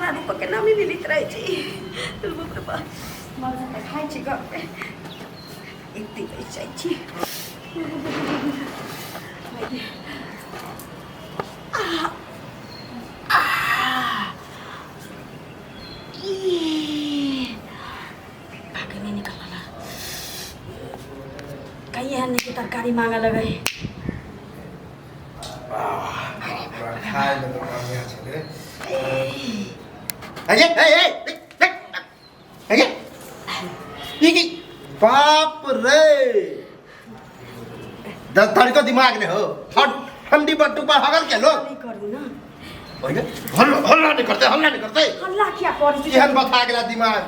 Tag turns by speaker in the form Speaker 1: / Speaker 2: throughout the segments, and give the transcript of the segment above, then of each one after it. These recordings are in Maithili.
Speaker 1: हमरा रुकऽ के नामे नहि लैत रहै छै। बाप रे बाप, मजा तऽ खाइ छी घरमे। एते बैस जाइ छी। भागे नहीं निकलला कहीं एहन नहीं कि तरकारी मांगे लगे।
Speaker 2: खाय ले तऽ बढ़िआँ छलै। ए ए ए ए ई की? बाप रे, धर को दिमाग नहीं हो। ठंडी बट्टू पर हगल के लोग
Speaker 1: नहीं करू ना।
Speaker 2: ओइने हल्ला हल्ला नहीं करते, हल्ला नहीं करते।
Speaker 1: हल्ला किया करै छी?
Speaker 2: केहन बथा गेला दिमाग,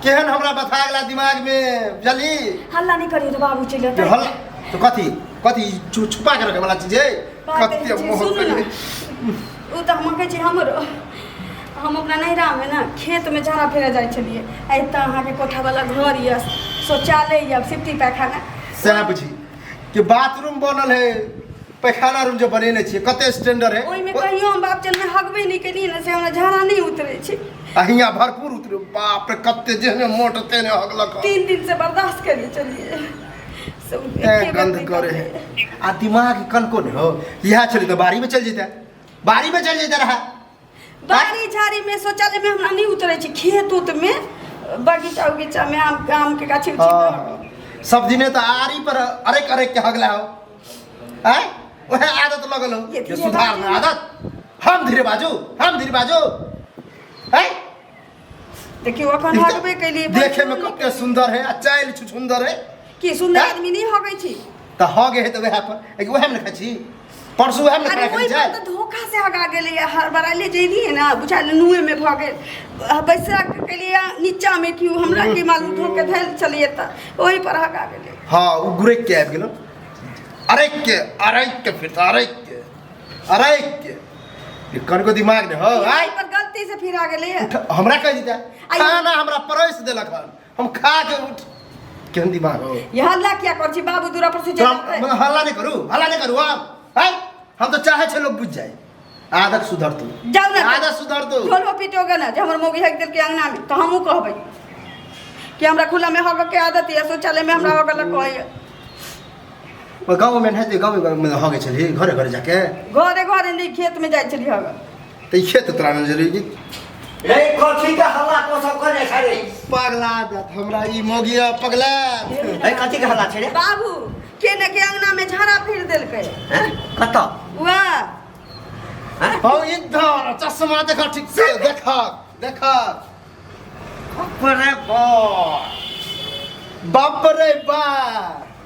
Speaker 2: केहन हमरा बथा गेला दिमाग में, बुझली?
Speaker 1: हल्ला नहीं करियो तऽ बाबू चलि
Speaker 2: जे
Speaker 1: अतै।
Speaker 2: हल्ला तो कथी कथी छुपा के रखे वाला चीज है?
Speaker 1: बात
Speaker 2: कते
Speaker 1: छै,
Speaker 2: मोह
Speaker 1: सुनू ना।
Speaker 2: करी।
Speaker 1: ओ तऽ हम कहै छी, हमरो हम अपना नैहरामे ने खेतमे झाड़ा फेरे जाइ छलियै आ एतऽ अहाँके कोठावला घर यऽ, शौचालय यऽ, सिफ्टी पैखाना।
Speaker 2: सएह बुझी कि बाथरूम बनल है, पैखाना रूम जे बनेने छियै कते स्टैंडर्ड है।
Speaker 1: ओहिमे कहियो हम बाप जनमे हगबे नहि केलियै ने, से हमरा झाड़ा नहि उतरै छै।
Speaker 2: आ हियाँ भरपूर उतरे। बाप रे, कते जेहने मोट तेहने हगलक।
Speaker 1: 3 दिन से बर्दाश्त करिए चलिए से
Speaker 2: तें
Speaker 1: एके बेर
Speaker 2: गंध
Speaker 1: नहि
Speaker 2: करे
Speaker 1: करबै।
Speaker 2: है आ दिमाग कनको नहीं हो। इएह छलै तऽ बाड़ी में चलि जेतै, बाड़ी में चलि जेतै रहा।
Speaker 1: बाड़ी झाड़ी में शौचालय में हमरा नहि उतरै छै। खेत उत में, बगीचा उगीचा में, आम आम के गाछी उछी में।
Speaker 2: हाँ, सब दिने तऽ आरी पर अरेक अरेक के हगला हो आय, वह आदत लगल हो।
Speaker 1: ये
Speaker 2: जे
Speaker 1: धीरे
Speaker 2: सुधार
Speaker 1: बाजू।
Speaker 2: ना आदत। हम धीरे बाजू, हम धीरे बाजू आय।
Speaker 1: देखियौ, अखन हगबे केलियै।
Speaker 2: देखे में कते सुंदर है आ चाइल सुंदर है।
Speaker 1: की सुंदर?
Speaker 2: हैं?
Speaker 1: आदमी नहि हगै छी।
Speaker 2: तऽ हगे है तऽ वएह पर एक वएह में ने खाइ छी, परसू वएह में
Speaker 1: अरे
Speaker 2: खाना खाइ
Speaker 1: ओहि
Speaker 2: छै।
Speaker 1: पर तऽ धोखा से हगा गेलै। हड़बड़ाइले जैलियै ने, बुझायल नुए में भऽ गेल। बैसा के केलियै नीचा में, कि हमरा की मालूम, धोके धैल छलियै तऽ ओहि पर हगा गेलै।
Speaker 2: हाँ, ओ गुरैक के आबि गेलो, अरेक के अरेक के, फिर तऽ अरेक के अरेक के। ये कनको दिमाग ने हो आय।
Speaker 1: ओहि पर गलती से फिर आ गेलै।
Speaker 2: हमरा कहि दिता
Speaker 1: आइ-
Speaker 2: खाना हमरा परसि देलक हन, हम खा के उठ। केहन दिमाग हो?
Speaker 1: ये हल्ला किया कर छी? बाबू दूरा पर से
Speaker 2: तो
Speaker 1: चलि
Speaker 2: हम मतलब हल्ला नहीं करू, हल्ला नहीं करू हम आय। हम तो चाहे छे लोग बुझ जाए। आदत सुधर तू।
Speaker 1: जाउ ने।
Speaker 2: आदत सुधर तू।
Speaker 1: ढोलो पीटोगे ने जे हमर मौगी हक देलकै अंगना में, तऽ हमहूँ कहबै कि हमरा खुला में हगऽ के आदत यऽ, शौचालय में हमरा हगऽ लए कहैया।
Speaker 2: और गाँव में नहीं, गाँव में हगे छली घरे घरे जाके?
Speaker 1: घरे घरे नहि, खेत में जाइ छली हगऽ।
Speaker 2: तऽ ई खेत तोरा नजर की
Speaker 3: रे, कथी के हल्ला तो सब करे छै रे?
Speaker 2: पगला जात हमरा ई मोगिया पगला।
Speaker 3: ए, कथी के हल्ला छै रे?
Speaker 1: बाबू के ने के अंगना में झाड़ा फिर देलकै।
Speaker 3: हैं, कतऽ?
Speaker 1: वाह।
Speaker 3: हैं?
Speaker 2: हौ, इधर चश्मा देख, ठीक से देख, देख।
Speaker 3: बाप रे बाप।
Speaker 2: बाप रे बा,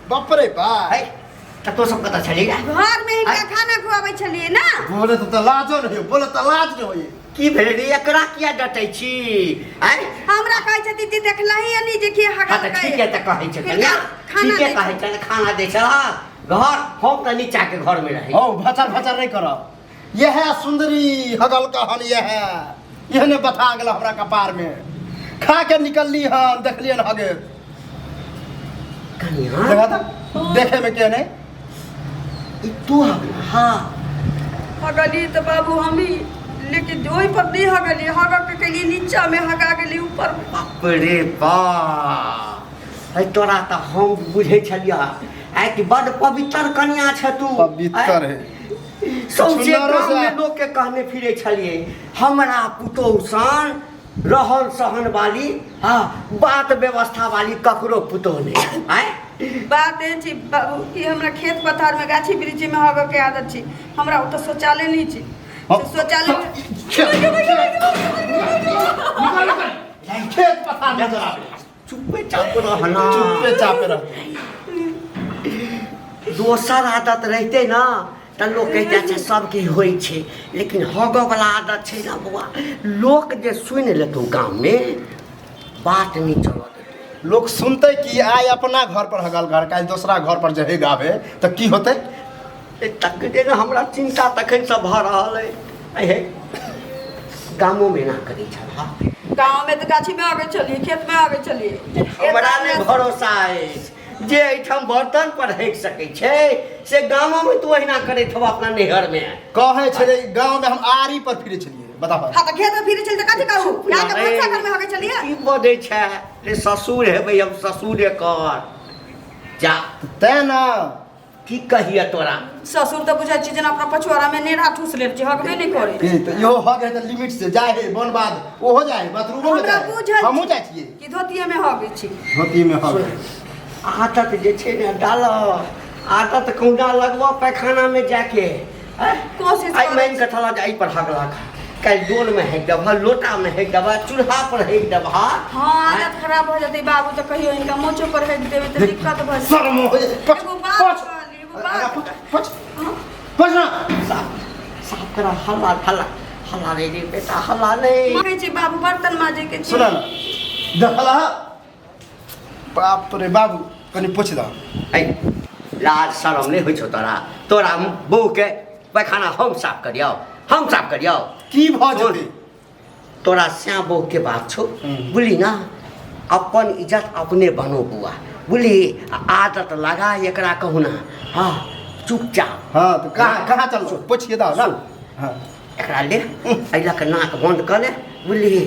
Speaker 2: बाप रे बा।
Speaker 3: है, तऽ तो सब कतऽ छली रे?
Speaker 1: घर में हिनका खाना खुआबै छलियै ने।
Speaker 2: बोले तो लाजो नहीं हो, बोले तो लाज नहीं होई।
Speaker 3: की भेल रे, एकरा किया डटै छी आँय?
Speaker 1: हमरा कहै छथि जे देखलही नहीं जे की
Speaker 3: हाँ
Speaker 1: हगल।
Speaker 3: तऽ ठीके तऽ कहै छै
Speaker 1: फिर
Speaker 3: कन्या।
Speaker 1: खाना
Speaker 3: ठीके
Speaker 1: दै
Speaker 3: कहै छै ने, खाना दै छल घर, हम तऽ नीचा के घर में रहै।
Speaker 2: हौ, भचर भचर नहीं करो। यह सुंदरी हगल कहन, यह यह ने बता गेल हमरा कपार में। खा के निकलली हन, देखलियन हगे।
Speaker 3: कन्या।
Speaker 2: देखा था देखे में के नहीं।
Speaker 3: ई तू हगला?
Speaker 1: हाँ, हगली तऽ बाबू हमही, लेकिन ओहि पर नहीं हगली। हगऽ के केलिए नीचा में, हगा गेली ऊपर में।
Speaker 3: बाप रे बाप, है तोरा तऽ हम बुझै छलियै आइ कि बड पवित्र कन्या छ तू।
Speaker 2: पवित्र है।
Speaker 3: सौंसे
Speaker 2: सुन्दरो
Speaker 3: गाममे
Speaker 2: से-
Speaker 3: लोकके कहने फिरै छलियै, हमरा पुतोहु सन रहन सहन वाली, हाँ, बात व्यवस्था वाली ककरो पुतोहु नहि आँय।
Speaker 1: बात एहन छै बाबू कि हमरा खेत पथार में, गाछी वृक्षी में हगऽ के आदत छै। हमरा ओतऽ शौचालय नहि छै।
Speaker 2: हाँ।
Speaker 1: से शौचालय में
Speaker 2: खेत पथार में जरा
Speaker 3: चुप्पे चाप रहना।
Speaker 2: चुप्पे चापे रह।
Speaker 3: दोसर आदत रहिते ने तऽ लोक कहिते अच्छा सबके होइ छै, लेकिन हगऽवला आदत छै ने बौआ, लोक जे सुनि लेतौ गाममे बात नहि चलऽ देतौ।
Speaker 2: लोग सुनते कि आइ अपना घर पर हगल घर, काल्हि दोसरा घर पर जे गावे तऽ की होतै?
Speaker 3: तकरे ने हमरा चिन्ता तखनसँ भऽ रहल अइ। हे, गामोमे एना करै छल?
Speaker 1: गाँव में तऽ गाछी में आगे छलियै, खेत में आगे छलियै।
Speaker 3: हमरा नहि भरोसा अछि जे एहिठाम बर्तन पर हकि सकै छै से गामोमे तू अहिना करैत हब अपना नैहरमे।
Speaker 2: कहै छलै गाँवमे हम आरी पर फिरै छलियै। बताओ।
Speaker 1: हां, त घेर फिरे चल त कथि कहू? यहाँ के भनसा घर में हगे चलिए।
Speaker 3: की बजै छै रे? ससुर हेबै हम ससुरे कर जा।
Speaker 2: तें ना।
Speaker 3: की कहिए तोरा?
Speaker 1: ससुर तऽ बुझाइ छै जेना अपना पछुआरा में नेरा ठूस लेल छै, हगबे नहि करे।
Speaker 2: ए, तऽ इहो हग है तऽ लिमिट से जाए है, वन बाद ओहो जाए है, बाथरूमो में
Speaker 1: हमरा
Speaker 2: जाए है।
Speaker 1: बुझल
Speaker 2: हमहूँ जाइ छियै।
Speaker 1: कि धोतिये में हगै छै।
Speaker 2: धोती में हग है।
Speaker 3: आदत जे छै ने डाल, आदत कहुना लगबऽ पैखाना में जाके आँय?
Speaker 1: कोशिश
Speaker 3: आइ
Speaker 1: करै।
Speaker 3: मानि कऽ चलऽ जे एहि पर हगलक, काल्हि डोल में हेक देबह, लोटा में हेक देबह, चूल्हा पर हेक देबह।
Speaker 1: हाँ, आदत खराब भऽ जेतै बाबू, तऽ कहियो हिनका मोचो पर हेक देबै तऽ दिक्कत भऽ जेतै।
Speaker 2: शर्म हो जाइ। पछ,
Speaker 1: एगो बात
Speaker 2: पछ।
Speaker 1: कहली, एगो
Speaker 2: आगाँ
Speaker 1: बात।
Speaker 2: पछ, पछ।
Speaker 1: हाँ।
Speaker 2: पछ ना।
Speaker 3: साफ साफ करा। हल्ला हल्ला हल्ला रे रे बेटा, हल्ला नहीं।
Speaker 1: कहै छै बाबू, बर्तन माजे के छै।
Speaker 2: सुन ना, देखल हा? बाप रे बाबू, कनि पोछि दह।
Speaker 3: ऐ, लाज शरम नहि होइ छौ तोरा? तोरा बहू के पैखाना हम साफ करियौ? हम साफ करियौ?
Speaker 2: की भऽ
Speaker 3: सुन।
Speaker 2: जेतै?
Speaker 3: तोरा श्याम बहू के बात छौ। बुझली ना? अपन इज्जत अपने बनो बुआ, बुझली? आ आदत लगा एकरा कहुना। हाँ, चुपचाप।
Speaker 2: हाँ, तऽ कहाँ कहाँ चल, पोछिए दह ना। हाँ।
Speaker 3: एकरा ले, एहि लऽ कऽ नाक बन्द कऽ ले, बुझली?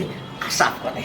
Speaker 3: आ साफ कऽ दे।